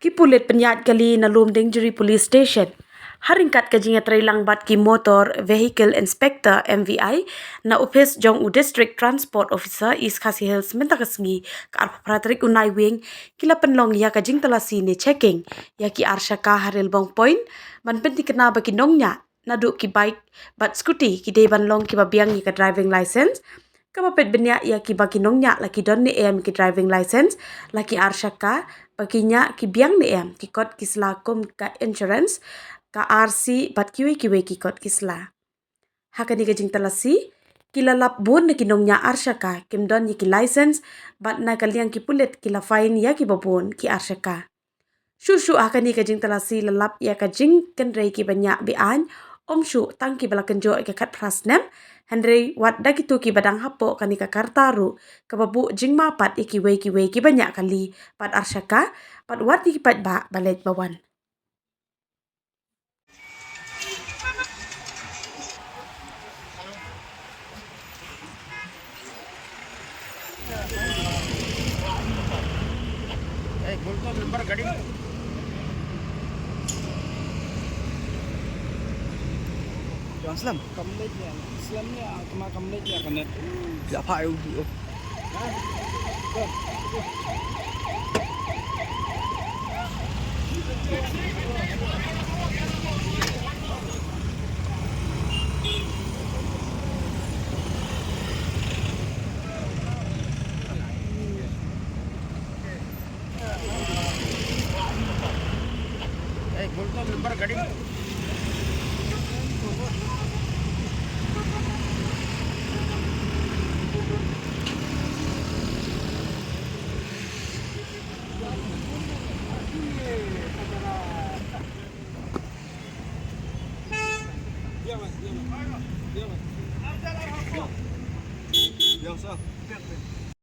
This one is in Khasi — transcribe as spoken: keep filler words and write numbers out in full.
Ki pulit pynïaid kali na Lumdiengjri Police Station ha ryngkat ka jingïatreilang bad ki Motor Vehicle Inspector, M V I, na ophis jong u District Transport Officer, East Khasi Hills, mynta ka sngi, ka arphew phra tarik u Naiwieng, ki la pynlong ïa ka jingtalasi ne checking ïa ki ar shaka ha Rilbong Point, ban pynthikna ba ki nongñiah naduh ki bike bad scooty ki dei ban long kiba biang ïa ka driving license. Kaba peit bniah ïa kiba ki nongñiah, la ki don ne em ki driving license, la ki ar shaka, ba ki ñiah ki biang ne em ki kot ki sla kum ka insurance, ka R C bad kiwei kiwei ki kot ki sla. Ha kane ka jingtalasi, ki la lap bun na ki nongñiah ar shaka kim don ïa ki license, bad na ka liang ki pulit ki la fine ïa kiba bun ki ar shaka. Shuh shuh ha kane ka jingtalasi la lap ïa ka jingkynrei kiba ñiah be-aiñ, ym shuh tang kiba la kynjoh ïa ka khatphra snem, hynrei wat da kito kiba dang hapoh kane ka karta ruh, kaba buh jingma pat ïa kiwei kiwei kiba ñiah kali bad ar shaka, bad wat ïa ki paidbah ba leit ba wan. Eh, gol to member gadi. Yang Islam. Kam leit ïa, Islam ni, ah, kama kam leit ïa kanet. Ya, Pak, eh, eh. Eh, gol to member gadi. Ya, Mas, ya, Mas. Ya, Mas. Ya. Ya, Mas.